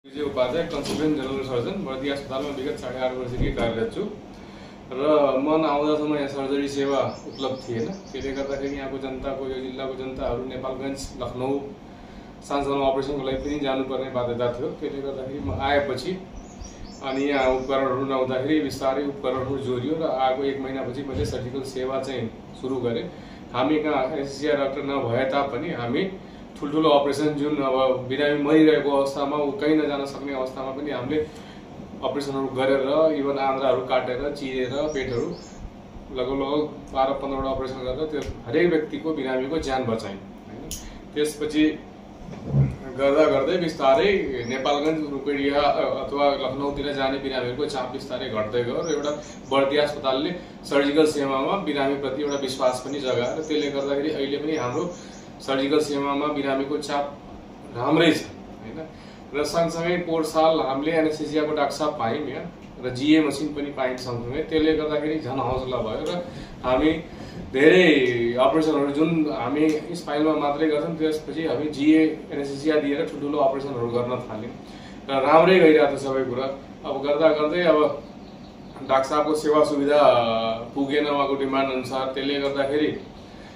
विजय Upadhyay consultant general surgeon Bardiya अस्पतालमा विगत 8.5 वर्षदेखि कार्यरत छु र म आउँदासम्म यहाँ सर्जरी सेवा उपलब्ध थिएन। त्यसले गर्दाखेरि यहाँको जनताको यो जिल्लाको जनताहरू नेपालगञ्ज लखनऊ सानसानो अपरेसनको लागि पनि जानुपर्ने बाध्यता थियो। त्यसले गर्दाखेरि म आएपछि अनि यहाँ उपकरणहरू नहुँदाखेरि बिस्तारै उपकरणहरू जोडियो र आएको 1 महिनापछि मैले सर्जिकल सेवा चाहिँ सुरु गरेँ। हामी कहाँ एनेस्थेसिया डाक्टर नभए तापनि हामी ठुल्ठुलो अपरेसन जुन अब बिरामी मरिरहेको अवस्थामा कहीँ नजान सक्ने अवस्थामा पनि हामीले अपरेसनहरू गरेर इभन आन्द्राहरू काटेर चिरेर पेटहरू लगभग 12-15 अपरेसन गरेर त्यो हरेक व्यक्तिको बिरामीको ज्यान बचायौँ हैन। त्यसपछि गर्दा गर्दै बिस्तारै नेपालगञ्ज रुपेडिया अथवा लखनऊतिर जाने बिरामीहरूको चाप बिस्तारै घट्दै गयो र एउटा बर्दिया अस्पतालले सर्जिकल सेवामा बिरामीप्रति एउटा विश्वास पनि जगायो। त्यसले गर्दाखेरि अहिले पनि हाम्रो सर्जिकल सेवामा बिरामीको चाप राम्रै छ हैन। र सँगसँगै पोहोर साल हामीले एनेस्थेसियाको डाक्टर साहब पायौँ यहाँ र जीए मसिन पनि पायौँ सँगसँगै। त्यसले गर्दाखेरि झन् हौसला भयो र हामी धेरै अपरेसनहरू जुन हामी स्पाइनमा मात्रै गर्छौँ त्यसपछि हामी जीए एनेस्थेसिया दिएर ठुल्ठुलो अपरेसनहरू गर्न थाल्यौँ र राम्रै गइरहेको छ सबै कुरा। अब गर्दा गर्दै अब डाक्टर साहबको सेवा सुविधा पुगेन उहाँको डिमान्ड अनुसार। त्यसले गर्दाखेरि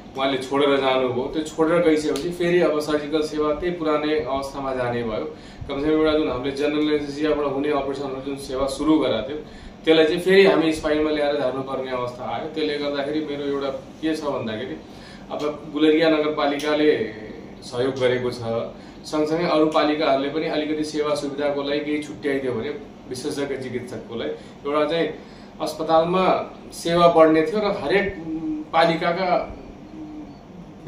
उहाँले छोडेर जानुभयो। त्यो छोडेर गइसकेपछि फेरि अब सर्जिकल सेवा त्यही पुरानै अवस्थामा जाने भयो। कमसेकम एउटा जुन हामीले जनरल एनेस्थेसियाबाट हुने अपरेसनहरू जुन सेवा सुरु गरेका थियौँ त्यसलाई चाहिँ फेरि हामी स्पाइनमा ल्याएर झार्नुपर्ने अवस्था आयो। त्यसले गर्दाखेरि मेरो एउटा के छ भन्दाखेरि अब गुलेरिया नगरपालिकाले सहयोग गरेको छ, सँगसँगै अरू पालिकाहरूले पनि अलिकति सेवा सुविधाको लागि केही छुट्याइदियो भने विशेषज्ञ चिकित्सकलाई एउटा चाहिँ अस्पतालमा सेवा बढ्ने थियो र हरेक पालिकाका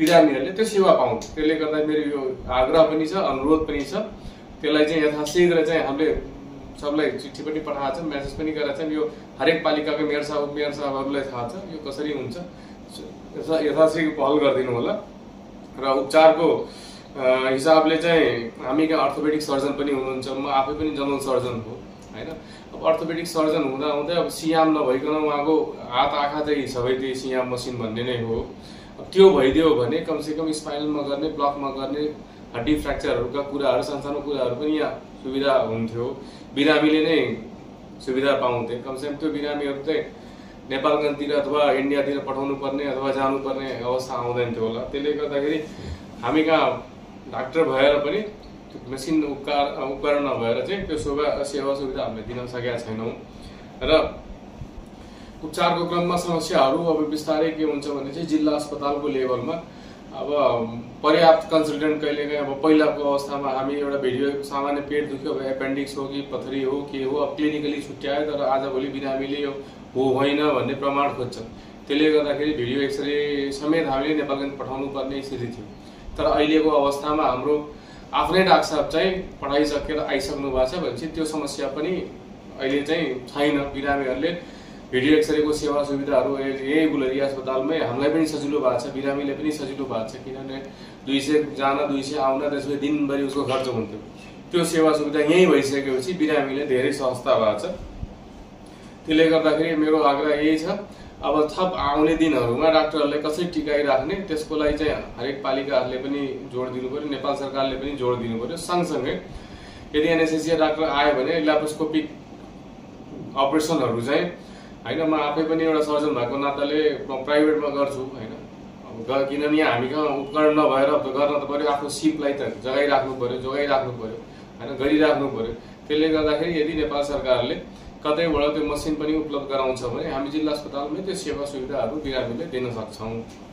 बिरामीहरूले त्यो सेवा पाउँछ। त्यसले गर्दा मेरो यो आग्रह पनि छ, अनुरोध पनि छ। त्यसलाई चाहिँ यथाशीघ्र चाहिँ हामीले सबलाई चिठी पनि पठाएको छ, मेसेज पनि गरेका छौँ। यो हरेक पालिकाको मेयर साहबहरूलाई थाहा छ यो कसरी हुन्छ। यथाशीघ्र पहल गरिदिनु होला। र उपचारको हिसाबले चाहिँ हामी कहाँ अर्थोपेडिक सर्जन पनि हुनुहुन्छ, म आफै पनि जनरल सर्जन हो हैन। अब अर्थोपेडिक सर्जन हुँदा हुँदै अब सियाम नभइकन उहाँको हात आँखा चाहिँ सबै त्यही सियाम मसिन भन्ने नै हो। त्यो भइदियो भने कमसेकम स्पाइनलमा गर्ने, ब्लकमा गर्ने हड्डी फ्र्याक्चरहरूका कुराहरू, सानसानो कुराहरू पनि यहाँ सुविधा हुन्थ्यो। बिरामीले नै सुविधा पाउँथे। कमसेकम त्यो बिरामीहरू चाहिँ नेपालगञ्जतिर अथवा इन्डियातिर पठाउनु पर्ने अथवा जानुपर्ने अवस्था आउँदैन थियो होला। त्यसले गर्दाखेरि हामी कहाँ डाक्टर भएर पनि मेसिन उपकरण नभएर चाहिँ त्यो सेवा सुविधा हामीले दिन सकेका छैनौँ। र उपचारको क्रममा समस्याहरू अब बिस्तारै के हुन्छ भने चाहिँ जिल्ला अस्पतालको लेभलमा अब पर्याप्त कन्सल्टेन्ट कहिलेकाहीँ अब पहिलाको अवस्थामा हामी एउटा भिडियो सामान्य पेट दुख्यो अब एपेन्डिक्स हो कि पथरी हो के हो अब क्लिनिकली छुट्यायो, तर आजभोलि बिरामीले यो हो होइन भन्ने प्रमाण खोज्छ। त्यसले गर्दाखेरि भिडियो एक्सरे समेत हामीले नेपालगञ्ज पठाउनु पर्ने स्थिति थियो। तर अहिलेको अवस्थामा हाम्रो आफ्नै डाक्टर साहब चाहिँ पठाइसकेर आइसक्नु भएको छ भनेपछि त्यो समस्या पनि अहिले चाहिँ छैन। बिरामीहरूले भिडियो एक्सरेको सेवा सुविधाहरू यही गुलेरिया अस्पतालमै हामीलाई पनि सजिलो भएको छ, बिरामीले पनि सजिलो भएको छ। किनभने 200 जान 200 आउन त्यसपछि दिनभरि उसको खर्च हुन्थ्यो। त्यो सेवा सुविधा यहीँ भइसकेपछि बिरामीले धेरै सहजता भएको छ। त्यसले गर्दाखेरि मेरो आग्रह यही छ, अब थप आउने दिनहरूमा डाक्टरहरूलाई कसरी टिकाइराख्ने त्यसको लागि चाहिँ हरेक पालिकाहरूले पनि जोड दिनु पर्यो, नेपाल सरकारले पनि जोड दिनु पर्यो। सँगसँगै यदि एनेस्थेसिया डाक्टर आयो भने ल्याप्रोस्कोपिक अपरेसनहरू चाहिँ हैन, म आफै पनि एउटा सर्जन भएको नाताले प्राइभेटमा गर्छु हैन। अब किनभने हामी कहाँ उपकरण नभएर गर्न त पर्यो, आफ्नो सिपलाई त जोगाइराख्नु पर्यो हैन, गरिराख्नु पर्यो। त्यसले गर्दाखेरि यदि नेपाल सरकारले कतैबाट त्यो मसिन पनि उपलब्ध गराउँछ भने हामी जिल्ला अस्पतालमै त्यो सेवा सुविधाहरू बिरामीले दिन सक्छौँ।